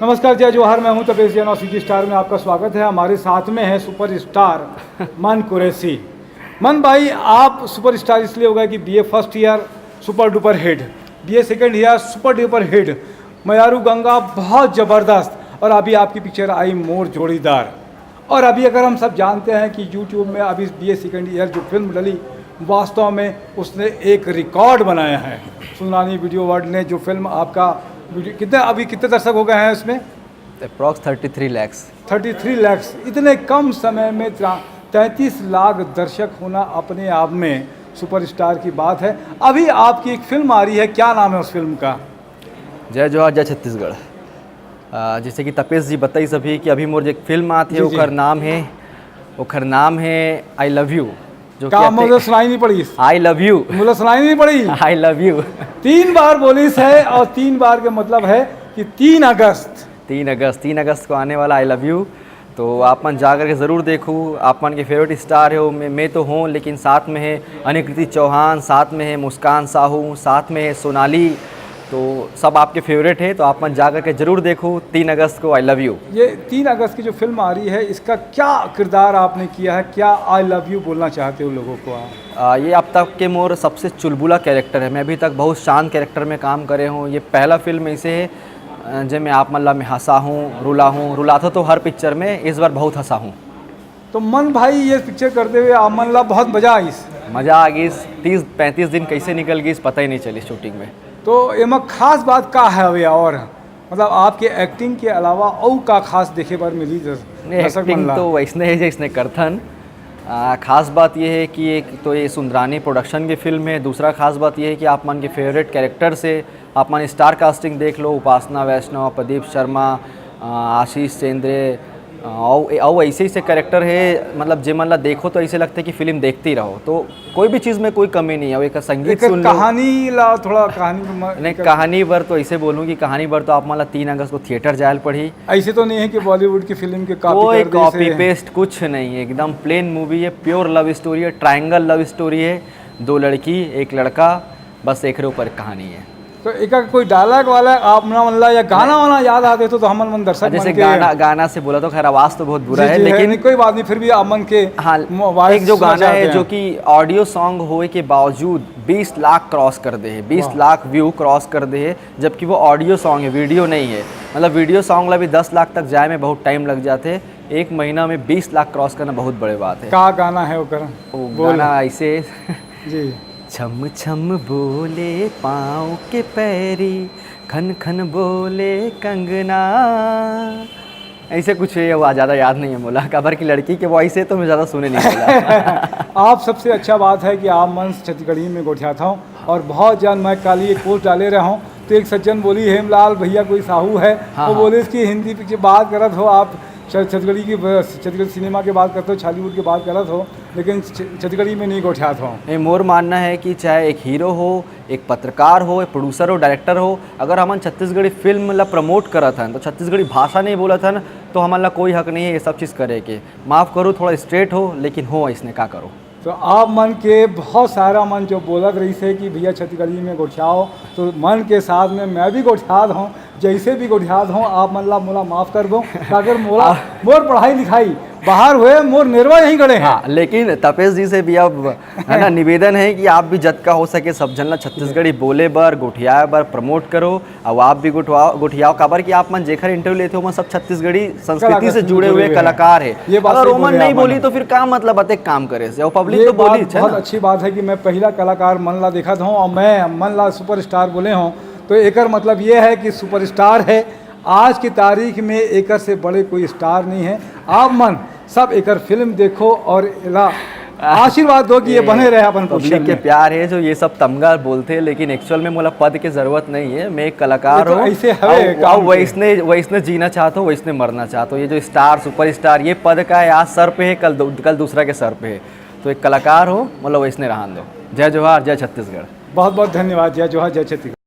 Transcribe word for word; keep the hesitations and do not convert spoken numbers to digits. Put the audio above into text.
नमस्कार, जय जोहार, मैं हूं तपेश जैन और सीजी स्टार में आपका स्वागत है। हमारे साथ में है सुपरस्टार मन कुरैशी। मन भाई, आप सुपरस्टार इसलिए हो गए कि BA first year super duper hit, BA second year super duper hit, मयारू गंगा बहुत ज़बरदस्त, और अभी आपकी पिक्चर आई मोर जोड़ीदार। और अभी अगर हम सब जानते हैं कि यूट्यूब में अभी बीए सेकंड ईयर जो फिल्म डली, वास्तव में उसने एक रिकॉर्ड बनाया है। सुंदरानी वीडियो वर्ल्ड ने जो फिल्म आपका वीडियो, कितने, अभी कितने दर्शक हो गए हैं इसमें? Approx thirty three lakhs. Thirty three lakhs, इतने कम समय में तैंतीस लाख दर्शक होना अपने आप में सुपरस्टार की बात है। अभी आपकी एक फिल्म आ रही है, क्या नाम है उस फिल्म का? जय जोहार, जय छत्तीसगढ़। अ, जैसे कि तपेश जी बताइस अभी कि अभी मोर जो एक फिल्म आत हे, जी, जी। ओखर नाम है, ओखर नाम है आई लव यू। जो का मुझे सुनाई नहीं पड़ी? I love you. मुझे सुनाई नहीं पड़ी। I love you. तीन बार बोलिस है और तीन बार के मतलब है कि तीन अगस्त। तीन अगस्त, तीन अगस्त को आने वाला आई लव यू। तो आप मन जा करके ज़रूर देखू। आप मन के फेवरेट स्टार है वो, मैं, मैं तो हूँ, लेकिन साथ में है अनिकृति चौहान, साथ में है मुस्कान साहू, साथ में है सोनाली। तो सब आपके फेवरेट है, तो आप मन जा करके ज़रूर देखू तीन अगस्त को आई लव यू। ये तीन अगस्त की जो फिल्म आ रही है, इसका क्या किरदार आपने किया है, क्या आई लव यू बोलना चाहते हो लोगों को आप? आ, ये अब तक के मोर सबसे चुलबुला कैरेक्टर है। मैं अभी तक बहुत शांत कैरेक्टर में काम करे हूँ। ये पहला फिल्म ऐसे है, अ, जेमे आप मन ला मैं हंसा हूँ, रुला हूँ, रुलाथो तो हर पिक्चर में, इस बार बहुत हंसा हूँ। तो मन भाई, ये पिक्चर करते हुए आप मन ला बहुत मजा आइस। मज़ा आ गई। तीस पैंतीस दिन कैसे निकल गई, पता ही नहीं चली शूटिंग में। तो एमा खास बात का है भैया? और मतलब, आपके एक्टिंग के अलावा और का खास देखे बर मिली दर्श-, नहीं, दर्शक मन एक्टिंग ला? तो वैसने है जैसने करथन। आ, खास बात ये है कि एक तो ये सुंदरानी प्रोडक्शन की फिल्म है, दूसरा खास बात ये है कि आप मन के फेवरेट कैरेक्टर से आप मन स्टार कास्टिंग देख लो, उपासना वैष्णव, प्रदीप शर्मा, आ, आशीष चंद्रे, आ, और और ऐसे ऐसे कैरेक्टर है, मतलब जे मन ला देखो तो ऐसे लगते कि फिल्म देखते ही रहो। तो कोई भी चीज़ में कोई कमी नहीं है। और एक संगीत एकर सुन लो। कहानी ला थोड़ा कहानी में म-, नहीं, कहानी बर तो ऐसे बोलूँ कि कहानी बर तो आप मन ला तीन अगस्त को थिएटर जायल पड़ी। ऐसे तो नहीं है कि बॉलीवुड की फिल्म के कॉपी कोई कर दे कॉपी इसे। पेस्ट कुछ नहीं है, एकदम प्लेन मूवी है, प्योर लव स्टोरी है, ट्रायंगल लव स्टोरी है। दो लड़की, एक लड़का, बस एकरे ऊपर कहानी है। तो एका कोई डायलॉग वाला आप ना मन ला या गाना वाना याद आते तो, तो हमन मन दर्शक जैसे मन के गाना गाना से बोला तो खैर आवाज़ तो बहुत बुरा जी, है, जी, लेकिन नहीं, कोई बात नहीं, फिर भी आप मन के हाँ, voice एक जो सुनना गाना चाहते है हैं। जो कि ऑडियो सॉन्ग होए के बावजूद बीस लाख क्रॉस कर दे है, बीस वाह। लाख व्यू क्रॉस कर दे है, जबकि वो ऑडियो सॉन्ग है, वीडियो नहीं है। मतलब वीडियो सॉन्ग ला भी दस लाख तक जाए में बहुत टाइम लग जाते हैं। एक महीना में बीस लाख क्रॉस करना बहुत बड़े बात है। का गाना है ओकर? वो बोल। गाना ऐसे जी। छम छम बोले पाँव के पैरी, खन खन बोले कंगना। ऐसे कुछ है, वो ज़्यादा याद नहीं है मोला, काबर की लड़की के वॉइस है तो मैं ज़्यादा सुने नहीं मोला। आप सबसे अच्छा बात है कि आप मन छत्तीसगढ़ी में गोठियात हव और बहुत जन, मैं काली एक पोस्ट डाले रहा हूँ, तो एक सज्जन बोली, "हेमलाल भैया कोई साहू है?" हाँ, वो हाँ। बोले कि हिंदी पिक्चर बात करत हो आप, छ-, छत्तीसगढ़ी की ब-, छत्तीसगढ़ी सिनेमा के बात करत हो, छॉलीवुड की बात करत हो, लेकिन छ-, छत्तीसगढ़ी में नहीं गोठियात हो। नहीं, मोर मानना है कि चाहे एक हीरो हो, एक पत्रकार हो, एक प्रोड्यूसर हो, डायरेक्टर हो, अगर हमन छत्तीसगढ़ी फिल्म ला प्रमोट करत हन, तो छत्तीसगढ़ी भाषा नहीं बोलत हन, तो हमन ला कोई हक नहीं है ये सब चीज़ करे के। माफ़ करो, थोड़ा स्ट्रेट हो, लेकिन हो इसने का करो। तो आप मन के बहुत सारा मन जो बोलत रहिस हे कि भैया छत्तीसगढ़ी में गोठियाओ, तो मन के साथ में मैं भी गोठियात हूँ, जैसे भी गोठियात हूँ, आप मन ला मोला माफ़ कर दो, काबर मोला, मोर पढ़ाई लिखाई बाहर हुए, मोर नेरवा यहीं गड़े हैं। हाँ, लेकिन तपेश जी से भी अब है ना निवेदन है कि आप भी जतका हो सके सब झन ला छत्तीसगढ़ी बोले बर, गोठियाए बर प्रमोट करो। अब आप भी गोठियाओ, गोठियाओ, काबर कि आप मन जेखर इंटरव्यू लेते हो, ओमन सब छत्तीसगढ़ी संस्कृति कलाकार से से जुड़े जुड़े हुए हुए कलाकार है। ये बात अगर सही ओमन बोले नहीं आप बोली मन। तो फिर का मतलब आते काम करे से? और पब्लिक ये तो बोली बात है बहुत ना। अच्छी बात है कि मैं पहला कलाकार मन ला देखत हूँ और मैं मन ला सुपरस्टार बोले हूँ, तो एकर मतलब ये है कि सुपरस्टार है। आज की तारीख में एकर से बड़े कोई स्टार नहीं है। आप मन सब एकर फिल्म देखो और एला आशीर्वाद दो कि ये बने रहे अपन पब्लिक पोजीशन के में। प्यार है जो ये सब तमगा बोलते हैं, लेकिन एक्चुअल में मोला पद की जरूरत नहीं है। मैं एक कलाकार ये तो हूँ। ऐसे हवे और, काम और के। वैसने वैसने जीना चाहता हूँ, वैसने मरना चाहता हूँ। ये जो स्टार, सुपरस्टार, ये पद का है, आज सर पे है, कल दू-, कल दूसरा के सर पे है। तो एक कलाकार हो, मतलब वैसने रहन दो। जय जोहार, जय छत्तीसगढ़। बहुत बहुत धन्यवाद। जय जोहार, जय छत्तीसगढ़।